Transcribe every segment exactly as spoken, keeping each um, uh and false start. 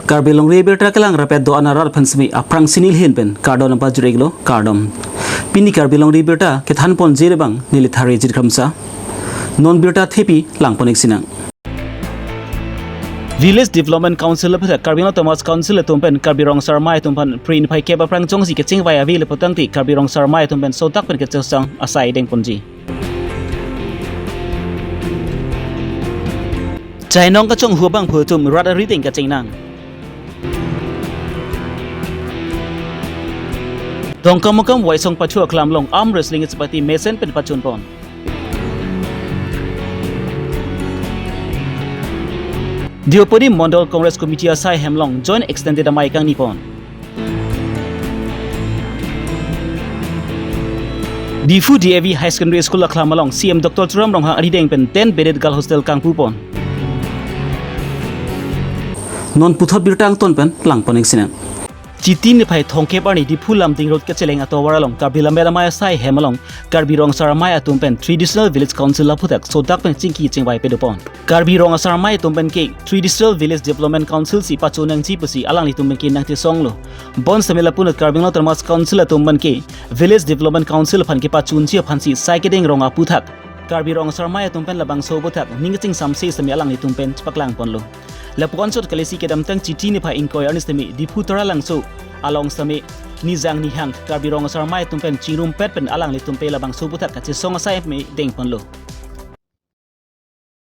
Karbi Longri Abirta kelang rapet do-an arat aphan semi aphrangsi neli ahin pen kardom nangpajir-iklo, kardom. Pini Karbi Longri Abirta kethan ponji abang neli Tharjit Kramsa. Non birta thepi lang pon-ik sinang. Village Development Council lapen Karbi Anglong Autonomous Council atum pen Karbi Rong Asar Amei atum aphan Phre niphai kep aphrang jongsi kachingvai ave lapu tangte Karbi Rong Asar Amei atum pen sodak pen kachesong asai deng ponji. Chainong kachonghu abangphu atum rat arideng kachingnang. Dongkamukam Waisong Pathu aklam along arm wrestling chepate mesen pen pachun pon. Deopadi Mondol Congress Committee asai hem along Joint Extended Amei kangni pon. Diphu D A V High Secondary School aklam along C M Doctor Tuliram Ronghang arideng pen ten bedded girl hostel kangpu pon. Non puthot birta angton pen lang pon-ik sinang. Chiti niphai thomkep arni Diphu Lumding Road kacheleng atovar along Karbi Lammet Amei asai hem along Karbi Rong Asar Amei atum pen Traditional Village Council aphuthak sodak pen chingki chingvai pado pon. Karbi Rong Asar Amei atum pen ke Traditional Village Development Council si pachun nangji pusi alanglitum pen ke nangchesonglo. Bonsitame lapunot Karbi Anglong Autonomous Council atum pen ke Village Development Council aphan kepachunji aphansi sai kedeng rong aphuthak Karbi Rong Asar Amei atum pen labangso aphuthak ning kachingsamse sitame alanglitum pen chepaklang ponlo. Lapu anchot kali si kedamtang Chiti niphai ingkoi arni sitame Diphu Taralangso along sitame nijang nihang Karbi Rong Asar Amei atum pen chingrumpet pen alanglitum pen labangso aphuthak kachesong asai me deng ponlo.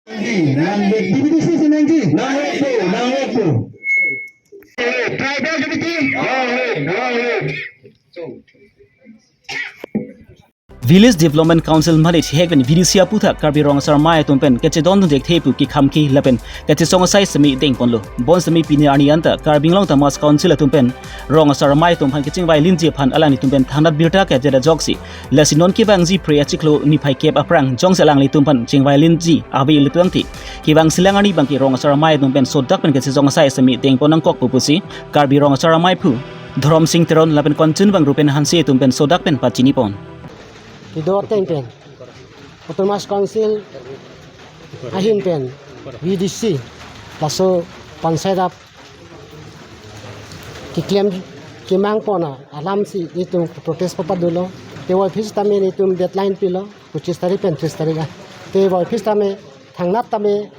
Nang activity si nangji. Nang active, nang active. Tribal unity. Long live, long live. Village Development Council malik hek pen V D C aphuthak Karbi Rong Asar Amei atum pen kachedondun thekthe pu kekham ke lapen kachesong asai sitame deng ponlo. Bonsitame pini arni anta Karbi Anglong Autonomous Council atum pen Rong Asar Amei atum aphan kachingvai linji aphan alanglitum pen thangnat birta kajeda ajoksi. Lasi non kevangji Phre achiklo niphai kep aphrang jongsi alanglitum aphan chingvai linji ave lapu tangte kevangsilang arni abang ke Rong Asar Amei atum pen sodak pen kachesong asai sitame deng pon nangkokpo pusi Karbi Rong Asar Amei aphu Dhorom Sing Teron lapen Kanchanbang Rupen Hanse atum pen sodak pen pachini pon. Kedo ateng pen Autonomous Council ahin pen V D C laso panchayat ap keklem kemang pon alam si nelitum protest papadolo. Te vaiphit tame nelitum deadline pilo, pochis tarik pen tris tarik a. Te vaiphit tame thangnat tame,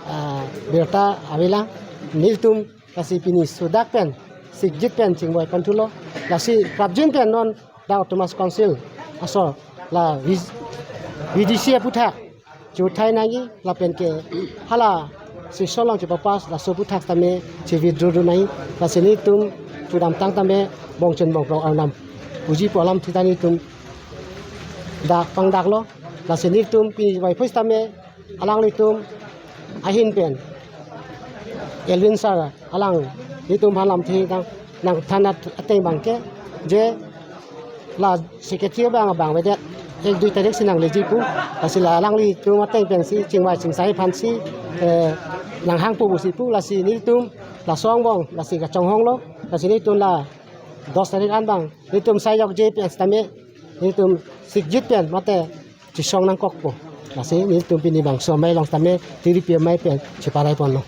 ah, birta avelang. Nelitum lasi pini sodak pen sikjit pen chingvai ponthulo. Lasi prapjin pen non dak Autonomous Council aso la V-, V D C aphuthak chuthai nangji lapen ke hala session along chepapass laso aphuthak tame che-withdraw dun nangji. Lasi nelitum chudamtang tame bongchon bongprong arnam puji pu alamthe ta nelitum dak pangdaklo. Lasi nelitum pini vaiphit tame alanglitum ahin pen Elwin sir alang nelitum aphan lamthe nang, nangthan ateng abang ke je la secretary abang abang avedet ek dui tarik si nangleji pu, lasi la alanglitum ateng pensi chingvai chingsai aphansi, eh, nanghangpo pusi pu, lasi nelitum laso angbong lasi kachonghonglo, lasi nelitum la dos tarik an abang nelitum sai jokje pen sitame nelitum sikjit pen mate chesong nangkokpo. Lasi nelitum pini bangso amei along sitame tiripi amei pen cheparai ponlo.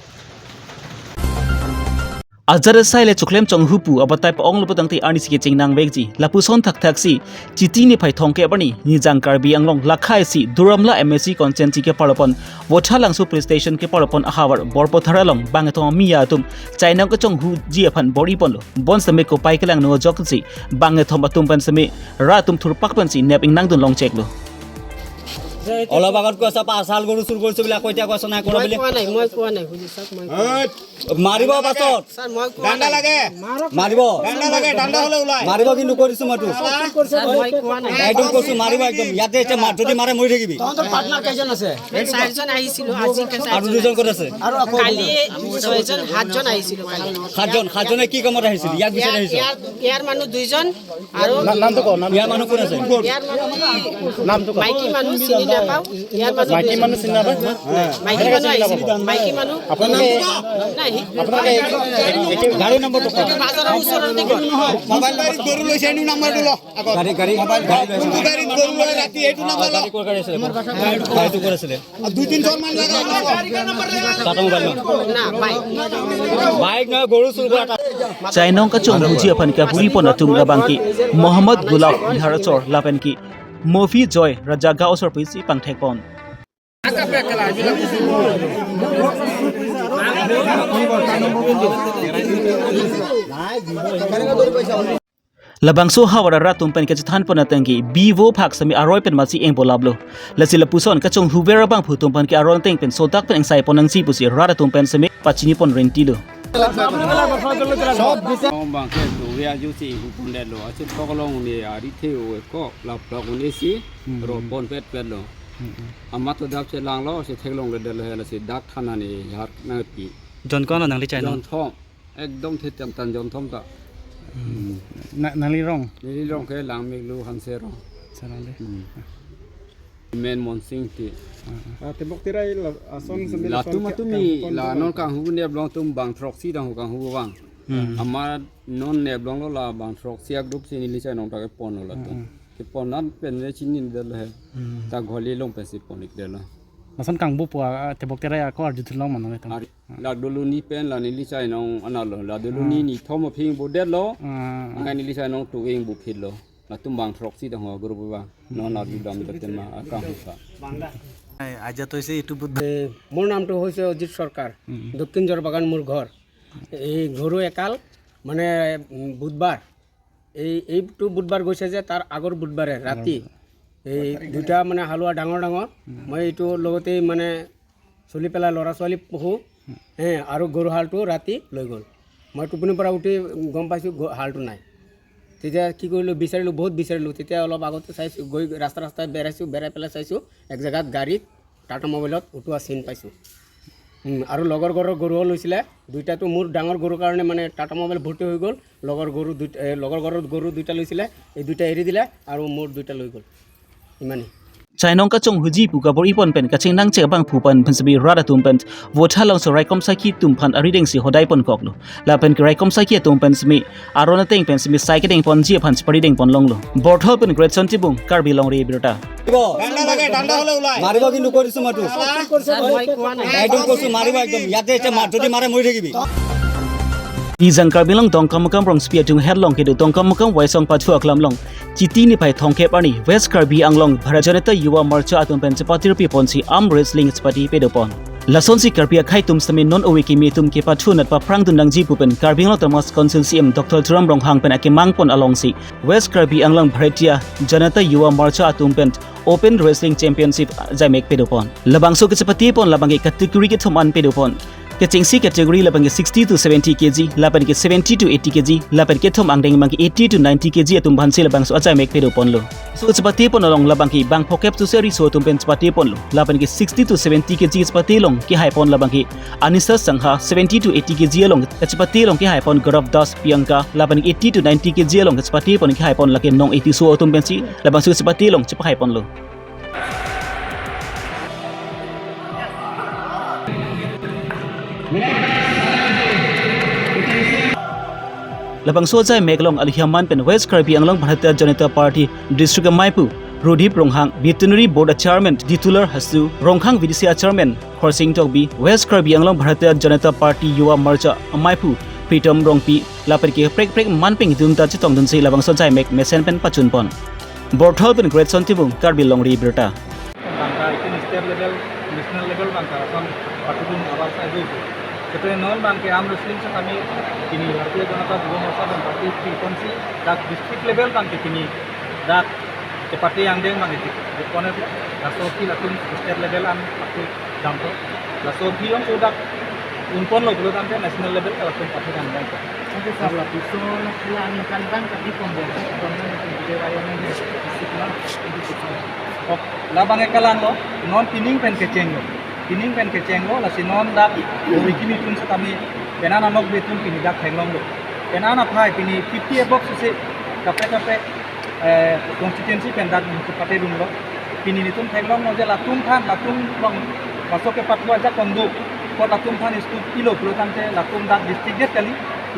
Ajat asai le choklem chonghu pu abatai pa-onglo pu tangte arnisi kecheng nangvekji. Lapuson thakthaksi Chiti niphai thomkep arni nijang Karbi Anglong lakhai si Duar Amla M A C constituency kepar pon Vothatlangso police station kepar pon ahavar Borpathar along bangkethom amei atum chainong kachonghuji aphan bor-i ponlo. Bonsitame kopai kelangno ajoksi bangkethom atum pen sitame rat atum thurpak pensi nep ingnangdun longcheklo. অলপ আগত কৈ আছে, পাঁচ হাল গৰু চুৰ কৰিছে বুলি, আকৌ এতিয়া কৈ আছে নাই কৰা মই বুলি। কোৱা নাই, মই কোৱা নাই, হুজুৰ চাওক, মই কোৱা নাই। মাৰিব পাছত। ছাৰ, মই কোৱা ডাণ্ডা নাই। লাগে। মাৰক। মাৰিব। ডাণ্ডা লাগে, ডাণ্ডা হ'লে ওলাই। মাৰিব কিন্তু কৈ দিছো মই তোক। ছাৰ, ছাৰ, মই কোৱা নাই। একদম কৈছো, মাৰিব একদম। ইয়াতে এতিয়া মা-, যদি মাৰে, মৰি থাকিবি। তহঁতৰ পাৰ্টনাৰ কেইজন আছে? চাৰিজন আহিছিলো, আজি আৰু দুজন ক'ত আছে? আৰু আকৌ কালি ছয়জন, সাতজন আহিছিলো কালি। সাতজন, সাতজনে কি কামত আহিছিল? ইয়াক বিচাৰি ইয়াৰ, আহিছিল। ইয়াৰ, ইয়াৰ মানুহ দুইজন আৰু না-, নামটো কওক, নাম ইয়াৰ মানুহ কোন আছে? ইয়াৰ মানুহ কি? নামটো কওক। মাইকী মানুহ চিনি নাপাওঁ। ইয়াৰ মাজত মাইকী মানুহ চিনি নাপায়? মাইকী মানুহ আহিছিল। মাইকী মানুহ। আপোনালোকে, নাই, সি আপোনালোকে গাড়ী নম্বৰটো কওক। বাজাৰৰ ওচৰতে ঘৰ। মোবাইল নম্বৰটো, গৰু লৈছে, এইটো নম্বৰটো ল। গাড়ী, গাড়ী, মোবাইল, গাড়ী লৈছে। কোনটো গাড়ীত গৰু লয় ৰাতি, এইটো নম্বৰ ল। গাড়ী ক'ৰ গাড়ী আছিলে? গাড়ীটো ক'ৰ আছিলে? দুই তিনিজন মান লাগে। টাটা মোবাইল ন? না, বাইক। বাইক নহয়, গৰু চুৰ কৰা। Chainong kachonghuji aphan kaburi pon atum labangke Mohammad Gulab Bihar achor lapenke Mofi Joy Rajagaon asor pusi pangthek pon. Labangso havar arat atum pen kachethan pon atengke bivo phak semi aroi pen masi eng bolap lo. Lasi lapuson kachonghuver abangphu atum pen ke aron ateng pen sodak pen engsai pon nangji pusi rat atum pen semi pachini pon renti lo. Bang ke tu ya ju si hu pun det lo. Achi tok long ni ari the u ko lap lap un isi ro pon pet pet lo. Amat to dap se lang lo, se theklong le det lo, hela se dak thana ni har nangpi. Jon ko-an nangli Chainong? Jon thom. Ekdom the tam tan jon thom ta. Na, nangli rong? Neli rong ke Langmiklu Hanse rong. Sarang de. Men Monsing ti. Ah, tebok terai la ason sambil latum atum mi la non kanghu nep long atum bang throksi dang kanghu bang. Ama non nep long lo la bang throksi a group si neli Chainong ta kepon lo latum. Kepon an pen le chini det lo he. Ta gholi long pen si pon ik det lo. Lason kangbu pu a tebok terai ako arju thulong mano le tam. Ari, la Doloni pen la neli Chainong analo. La Doloni ni thom aphi eng bo det lo. Ah. Angai neli Chainong tu eng bo phit lo. Latum bang throksi dang ho guru bang. Non arju dam ke tema akang husa. I, আইজা তৈছে ইটো বুধ। এ, মোৰ নামটো হৈছে অজিত চৰকাৰ, দক্ষিণ জৰবাগান মোৰ ঘৰ। এই গৰু একাল মানে, উম, বুধবাৰ, এই, এইটো বুধবাৰ গৈছে যে তাৰ আগৰ বুধবাৰে ৰাতি এই দুটা মানে হালোৱা ডাঙৰ ডাঙৰ, মই এইটো লগতেই মানে চলি পেলাই ল'ৰা ছোৱালী পঢ়ো, হে, আৰু গৰু হালটো ৰাতি লৈ গ'ল। মই টোপনিৰ পৰা উঠি গম পাইছোঁ গ-, হালটো নাই। তেতিয়া কি কৰিলোঁ, বিচাৰিলোঁ, বহুত বিচাৰিলোঁ। তেতিয়া অলপ আগতে চাইছোঁ, গৈ ৰাস্তা ৰাস্তাই বেৰাইছোঁ, বেৰাই পেলাই চাইছোঁ এক জেগাত গাড়ীত টাটা মবাইলত উঠোৱা চিন পাইছোঁ। উম, আৰু লগৰ ঘৰৰ গৰুও লৈছিলে। দুইটাতো মোৰ ডাঙৰ গৰুৰ কাৰণে মানে টাটা মবাইল ভৰ্তি হৈ গ'ল। লগৰ গৰু দুই-, এ, লগৰ ঘৰৰ গৰু দুইটা লৈছিলে, এই দুইটা এৰি দিলে আৰু মোৰ দুইটা লৈ গ'ল। ইমানেই। Chainong kachonghuji pu kabor-i pon pen kaching nangchek abangphu pen pen semi rat atum pen votha longso raikom sakhi atum aphan arideng si hodai pon koklo. Lapen ke raikom sakhi atum pen semi aron ateng pen semi sai kedeng ponji aphan si parideng pon longlo. Borthol pen Greatson Timung, Karbi Longri Abirta. মাৰিব। ডাণ্ডা লাগে, ডাণ্ডা হ'লে ওলাই। মাৰিব কিন্তু কৈ দিছো মই তোক। ছাৰ, মই কোৱা নাই। একদম কৈছো, মাৰিব একদম। ইয়াতে এতিয়া মা-, যদি মাৰে, মৰি থাকিবি। Ijang Karbi Anglong Dongkamukam rongsopi adung herlong kedo Dongkamukam Waisong Pathu aklam along Chiti niphai thomkep arni West Karbi Anglong Bharatiya Janata Yuva Morcha atum pen chepatirpi ponsi arm wrestling chepati pado pon. Lasonsi Karbi akhei atum sitame non ove kimi atum kepathu anat paphrang dun nangji pu pen Karbi Anglong Autonomous Council C E M Doctor Tuliram Ronghang pen akemang pon alongsi West Karbi Anglong Bharatiya Janata Yuva Morcha atum pen Open Wrestling Championship ajaimek pado pon. Labangso kachepate pon labangke category kethom an pado pon. Kechengsi category labangke sixty to seventy K G, lapenke seventy to eighty K G, lapen kethom angdeng abangke eighty to ninety K G atum aphansi labangso ajaimek pado ponlo. So chepate pon along labangke bang phokep tu seri so atum pen chepate ponlo. Lapenke sixty to seventy K G chepate along kehai pon labangke Anisa Sangha, seventy to eighty K G along chepate along kehai pon Gaurav Das Piangka, lapen eighty to ninety K G along chepate pon kehai pon lake Nong Iti so atum pensi labangso chepate along chepahai ponlo. Labangso ajaimek along alohi aman pen West Karbi Anglong Bharatiya Janata Party District amaipu Rodip Ronghang, Veterinary Board Chairman Ditular Hasu, Ronghang V D C Chairman Khorsing Tokbi, West Karbi Anglong Bharatiya Janata Party Yuva Morcha amaipu Pritom Rongpi, lapen ke prek prek man pengdun ta chetong dunsi labangso ajaimek mesen pen pachun pon. Borthol pen Greatson Timung, Karbi Longri Abirta. Bangta itum state level, national level bangta ason patudun abar sai do. Kete non bangke arm wrestling setame pini Bharatiya Janata Yuva Morcha bangta ti ti konsi dak district level bangke pini dak chepate angdeng bangke ti konet lo. Laso aphi latum state level an patu dampo. Laso aphi ong sudah unpon lo pulo tangte national level ka latum patu dam dampo. Oke, sir, lapiso na kila angkan bang tadi pembuat pembuat itu di daerah yang ini. Oh, labang ekalang lo, non pining pen kecheng lo. Pining pen kecheng lo, lasi non dak ove kimi atum setame, penan anok betum pini dak theklong lo. Penan aphai pini fifty above sisi kaprek kaprek, eh, constituency pen dak chepate dun lo. Pini nelitum theklonglo je latum aphan, latum along laso kepathu ajakong do. Apot latum aphan school pilo pulo tangte latum dak district det kali,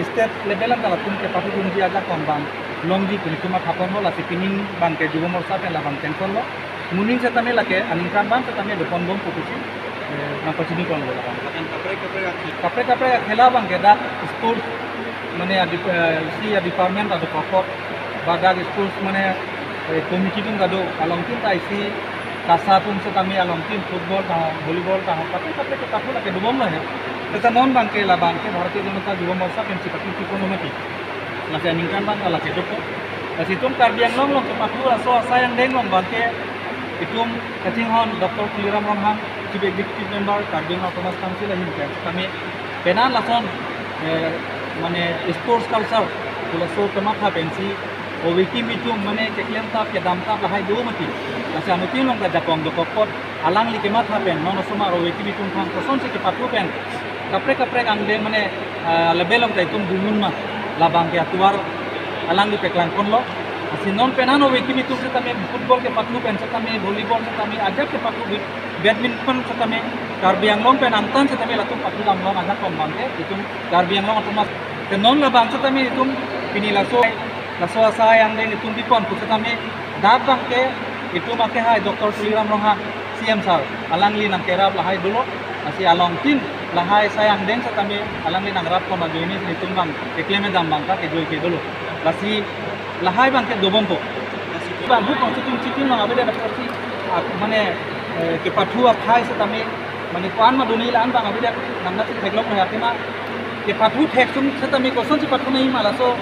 state level an ta latum kepathu dunji ajakong abang longji pu nelitum mathaponlo, lasi pining abangke Yuva Morcha pen labang tensionlo. Moning setame lake aningkan abang setame dopon bompo pusi, eh, nangpachini ponlo labang. Lapen kaprek kaprek akhel- Kaprek kaprek akhela abangke dak sports mane adi, eh, isi adepartment adokok apot ba dak sports mane, eh, committee atum kado, along tin ta isi KASA atum setame along tin football ta, volleyball ta, kaprek kaprek kepathu lake dobomlo he. Seta non abangke labangke Bharatiya Janata Yuva Morcha pensi pathu tipon lo mati. Lasi aningkan abang lake dopo. Lasi itum Karbi Anglong along kepathu laso asai angdeng along abangke itum kachinghon Doctor Tuliram Ronghang, Chief Executive Member, Karbi Anglong Autonomous Council ahin pen kami penan lason, eh, mane sports culture pu laso kematha pensi ove kimi atum mane keklemtap kedamtap lahai do mati. Lasi anuttin along ta ajakong dokok apot alangli kematha pen non osomar ove kimi atum aphan kosonsi kepathu pen kaprek kaprek angdeng mane, ah, level along ta itum dunun ma, labangke atovar alangli paklangponlo. Lasi non penan ove kimi atum setame football kepathu pen setame volleyball setame ajat kepathu bid-, badminton setame Karbi Anglong pen angtan setame latum pathu damlong ajakong abangke itum Karbi Anglong Autonomous. Te non labang setame itum pini laso, laso asai angdeng itum bipon pu setame dak abangke itum akehai Doctor Tuliram Ronghang, C M sir, alangli nangkerap lahai dolo. Lasi along tin lahai asai angdeng setame alangli nangrap komat ajoine itum abang keklem kedam abang ta kejoi ke dolo. Lasi lahai abangke dobompo. Lasi abang hu constituency tin along avedet apotsi, ah, mane, eh, kepathu akhai setame mane ko-an ma duni la-an abang avedet nang nasi theklonglo ya kema kepathu thek atum setame kosonsi pathu nangji ma laso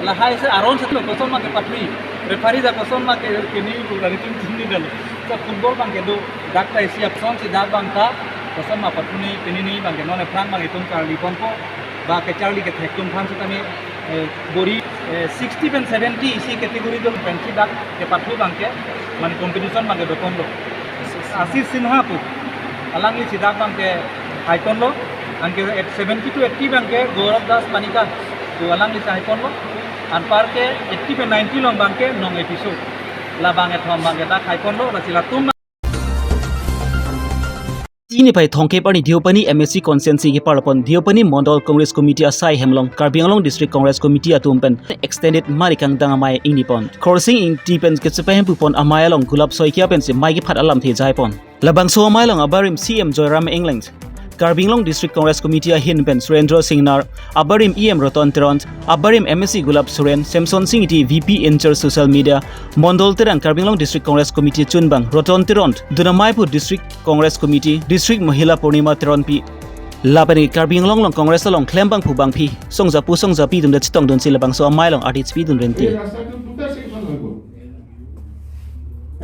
lahai se aron setame koson ma kepathu. Referee ta koson ma ke, keni pu lagi tum chini dalo. So football abangke do dak ta isi apsonsi dak abang ta koson ma pathu nangji, pini nangji abangke non aphrang abang itum charli ponpo ba kecharli kethek atum aphan setame, eh, bori, eh, sixty pen seventy isi category do pensi dak kepathu abangke mane competition abangke doponlo. Ashish Sinha pu alangli si dak abangke haiponlo, anke at seventy to eighty abangke Gaurav Das Panikar pu alangli si haiponlo, anparke eighty pen ninety along abangke Nong Episo. Labang kethom abangke dak haiponlo, lasi latum. Niphai thomkep arni Deopani M A C constituency keparpon Deopani Mondol Congress Committee asai hem along Karbi Anglong District Congress Committee atum pen extended mari kangdang amei ingnipon. Khorsing Ingti pen kachepahemphu pon amei along Gulap Saikia pensi mei kephat alamthe jaipon. Labangso amei along abarim C M Joyram Engleng, Karbi Anglong District Congress Committee ahin pen Surendra Singnar, abarim E M Roton Teron, abarim M A C Gulap Soren, Samson Sing Ingti V P in charge social media, Mondol Terang Karbi Anglong District Congress Committee chunbang Roton Teron, dun ameiphu District Congress Committee, District Mahila Purnima Teronpi, lapen Karbi Anglong along Congress along klembangphu bangpi, songjapu songjapi atum ta chetongdunsi labangso amei along ardit chepidun renti. এই ৰাস্তাটো দুটা ছেকশ্যন হৈ গ'ল।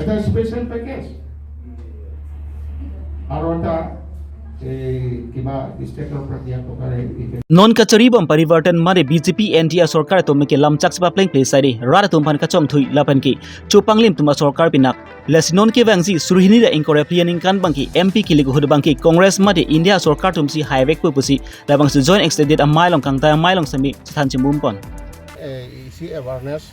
এটা special package আৰু এটা এই কিবা ষ্টেটৰ পৰা দিয়া টকাৰে এই Non kacharibom parivartan mane B J P N D A sorkar atum ke lamchak chepaplengple saide rat atum aphan kachongthui lapen ke chopanglim atum asorkar pinak. Lasi non kevangji suri hini ra ingkoi ra phli aningkan abangke M P kilik ahut abangke Congress mate India sorkar atumsi haivekpo pusi labangso joint extended amei along kangdang amei along semi chethan chimbumpon. Eh, isi awareness,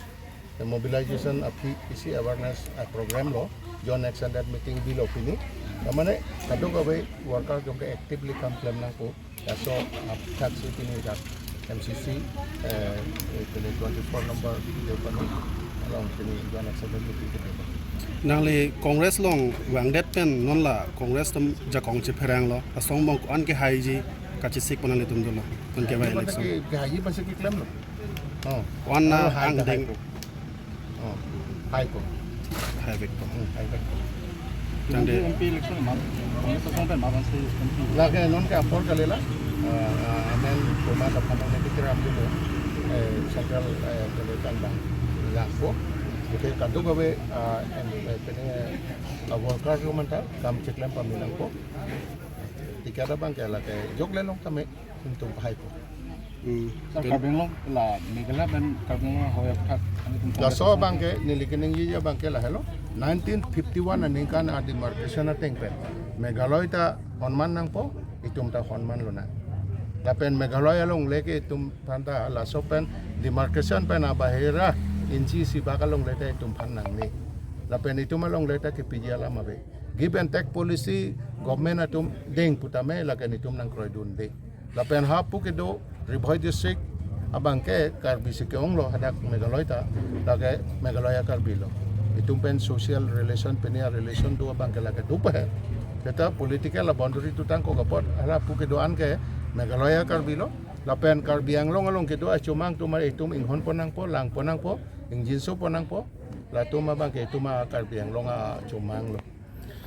eh, mobilization aphi isi awareness, eh, program lo, joint extended meeting bilo pini. Tamane kadokave worker jongke actively kam klem nangpo. Laso aphuthak si pini dak M C C, eh, eh, pini twenty-four number Deopani along pini joint extended meeting kedo. Nangli Congress along vangdet pen non la Congress atum ajakong chepheranglo, asong bong ko-an kehaiji kachesik pon nanglitum dolo, non kevang election. Ke, kehaiji pensi keklemlo. Oh. Ko-an na aro hai angdeng. Hai ko. Oh. Hai ko. Haivekpo. Hmm, haivekpo. Tangte M P election ma, Congress asong pen ma ban si M P. Lake non ke apor kali la. Ah, ah, amen koma dapat ne kira ambil lo. Eh, central, eh, kali kan bang. Lako. Oke, kadokave, ah, em, eh, pene, ah, worker ko manta kam cheklem pame nangpo. Tiket abangke lake jok le long kami. Itum pahai ko. Hmm. Sir, Karbi Anglong la Meghalaya pen Karbi Anglong hoi aphuthak kami itum Congress laso asong abangke neli keningjeji abangke lahelo. Nineteen fifty-one aningkan a demarcation ateng pen Meghalaya ta honman nangpo, itum ta honman lonang. Lapen Meghalaya alongle ke itum aphan ta laso pen demarcation pen abahira inchi isi bak alongle ta itum aphan nangne. Lapen itum alongle ta kepiji alam ave. Give and take policy government atum deng putame lake nelitum nangkroidunde. Lapen hapu kedo Ri Bhoi district abangke Karbi si ke-onglo hadak Meghalaya ta, lake Meghalaya Karbi lo. Itum pen social relation penia relation do abangke lake do pahe. Seta political boundary tutang ko kapot, hala pu kedo-an ke Meghalaya Karbi lo. Lapen Karbi Anglong along kedo achomang atum itum inghon pon nangpo, lang pon nangpo, ingjinso pon nangpo. Latum abangke itum a Karbi Anglong achomang lo.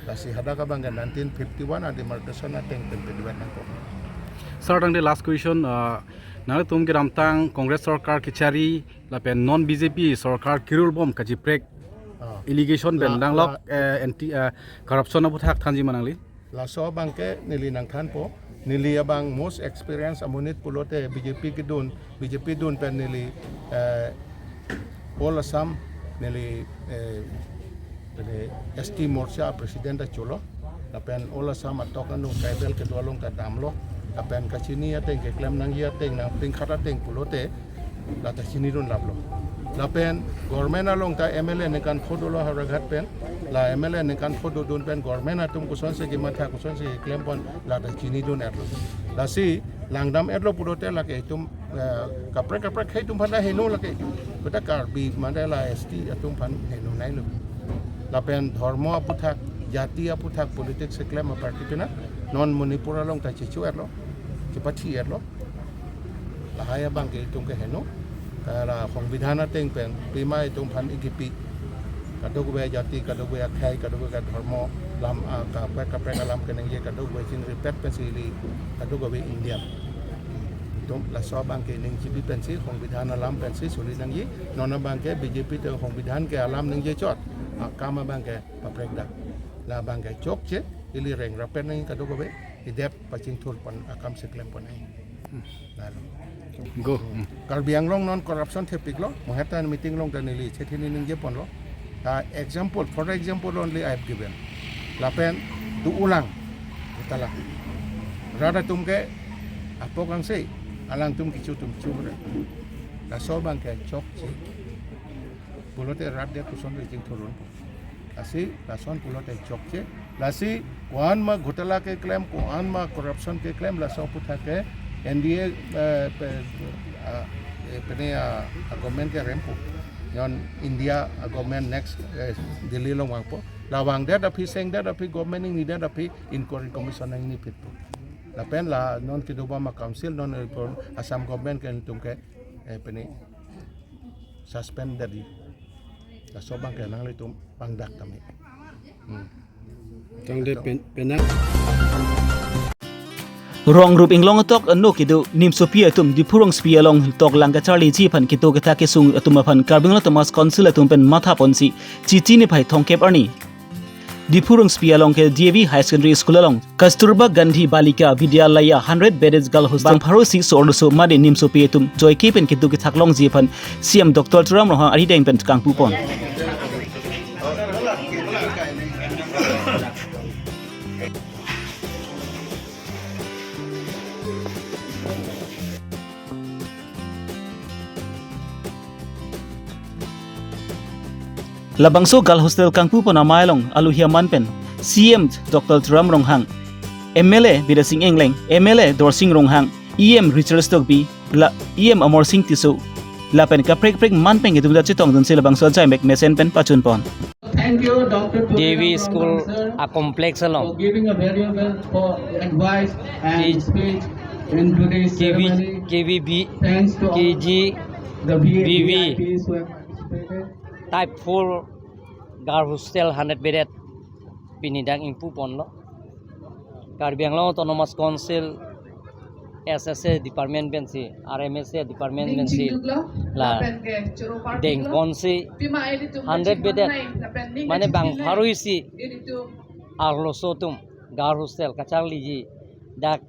Lasi hadak abangke nineteen fifty-one a demarcation ateng pen pediwat nangpo. Sir, tangte last question, uh, nangtum kedamtang Congress sorkar kechari lapen non B J P sorkar kirul bom kachiprek Ah. allegation La- pen danglok, la- eh, anti, eh, corruption aputhak thanji ma nangli? Laso abangke neli nangthanpo, neli abang most experience amonit pulote B J P kedun, B J P dun pen neli, eh, All Assam neli, eh, neli S T Morcha president ta cholo. Lapen All Assam atok anu tribal kedo along ta damlo. Lapen kachini ateng keklem nangji ateng nangpingkhat ateng pulote la ta chinidun laplo. Lapen government along ta M L A ningkan pho dolo Howraghat pen. La M L A ningkan pho dodun pen government atum kosonsi kematha kosonsi keklem pon la ta chinidun-etlo. Lasi langdam-etlo pulote lake itum, eh, kaprek kaprek khei atum aphan ta heno lake. Kota Karbi mate la S T atum aphan heno nailo. Lapen dhormo aputhak, jati aputhak politics keklem aparty pina non Manipur along ta chichu-etlo, chipathi-etlo. Lahai abangke itum keheno. Kala songbidhan ateng pen pima itum aphan ikipi. Kadokave jati, kadokave akhei, kadokave kadhormo, lam, ah, kaprek kaprek alam keningje, kadokave chingripet pensi ili, kadokave Indian. Itum laso abangke ning chibi pensi, songbidhan alam pensi soli nangji, non abangke B J P te songbidhan ke alam ningje chot. Ah, kam abangke paprekdak. La abangke chokche, ili reng rapen nangji kadokave, idet pachingthur pon akam si klem pon nangji. Lalo. Go. Hmm. Karbi Anglong non corruption thepiklo, mo heta meeting along ta neli chethini ningje ponlo. Ta example, for example only I have given. Lapen do-ulang, utala. Rat atum ke apok angse, alangtum kecho atum chore. Laso abangke chokche. Pulote rat dia koson rejing turun. Lasi lason pulote chokche. Lasi ko-an ma ghotala keklem, ko-an ma corruption keklem, laso aputhak ke N D A, eh, pe-, ah, eh, pene, ah, ah, government kerempo. Non India, ah, government next, eh, Delhi along vangpo. La vangdet aphi, sengdet aphi, government ingnidet aphi, inquiry commission ingnipitpo. Lapen la non kedo bom a council, non, eh, Assam government ke nelitum ke, eh, pene suspend dari. Laso abangke nanglitum pangdak tame. Hmm. Tangte pen-, penang. Rong rup inglong tok ano kedo nimsopi atum Diphu rongsopi along toklang kacharliji aphan kedo kethak kesung atum aphan Karbi Anglong Autonomous Council atum pen matha ponsi Chiti niphai thomkep arni Diphu rongsopi along ke D A V High Secondary School along Kasturba Gandhi Balika Vidyalaya hundred bedded girl hostel bang pharo isi so-arloso mate nimsopi atum joike pen kedo kethak longji aphan C M Doctor Tuliram Ronghang arideng pen kangpu pon. Labangso girl hostel kangpu pon amei along alohi aman pen C M Doctor Tuliram Ronghang, M L A Bidya Sing Engleng, M L A Dorsing Ronghang, E M Richard Tokbi, la E M Amarsing Tisso, lapen kaprek kaprek man pen kedung da chetongdunsi labangso ajaimek mesen pen pachun pon. Thank you, Doctor D A V Tuliram School Ronghang, sir, a complex along for giving a valuable for advice and K-, speech in today's K V, ceremony. K V B, thanks to all K G, the V I Ps who have participated. Type four girl hostel hundred bedded pini dak ingpu ponlo. Karbi Anglong Autonomous Council S S A department pensi, R M S A department pensi la dengponsi hundred bedded, mane bang pharo isi arloso atum girl hostel kacharliji, dak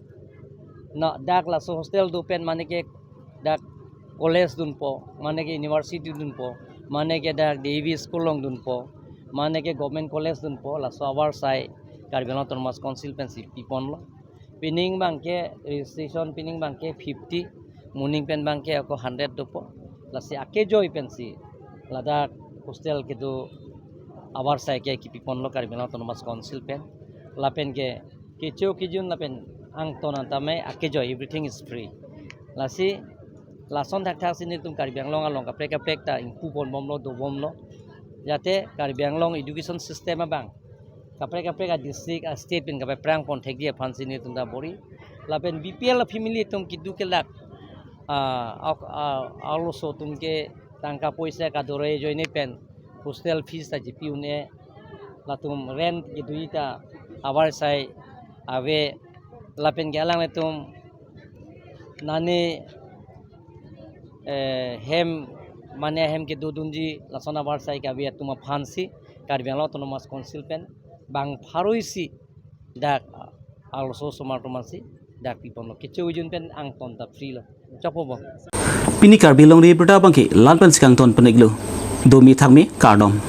na dak laso hostel do pen mane ke dak college dunpo, mane ke university dunpo, mane ke dak D A V school along dunpo, mane ke government college dunpo, laso avarsai Karbi Anglong Autonomous Council pensi piponlo. Pining abangke registration pining abangke fifty, moning pen abangke ako hundred dopo. Lasi akejoi pensi ladak hostel kedo avarsai ke kipi ponlo Karbi Anglong Autonomous Council pen. Lapen ke kecho kejun lapen angton anta me akejoi, everything is free. Lasi lason thakthak si nelitum Karbi Anglong along kaprek kaprek ta ingpu pon bomlo, do bomlo. Jate Karbi Anglong education system abang kaprek kaprek a district, a state pen kaprek prang pon thekji aphan si nelitum ta bor-i. Lapen B P L family atum keduk kelak, ah, ok, ah, arloso atum ke tangka poisa kadore ajoine pen hostel fees ta chepi un-e, latum rent kedui ta avarsai ave, lapen ke alanglitum nane, eh, hem mane hem kedodunji lason avarsai ke ave atum aphan si Karbi Anglong Autonomous Council pen bang pharo isi dak arloso osomar atum aphan si dak pi ponlo, kecho kejun pen angton ta free lo. Chokpo bo. Pini Karbi Longri Abirta abang ke la-an pen si kangton pon-iklo. Domi thakmi, kardom.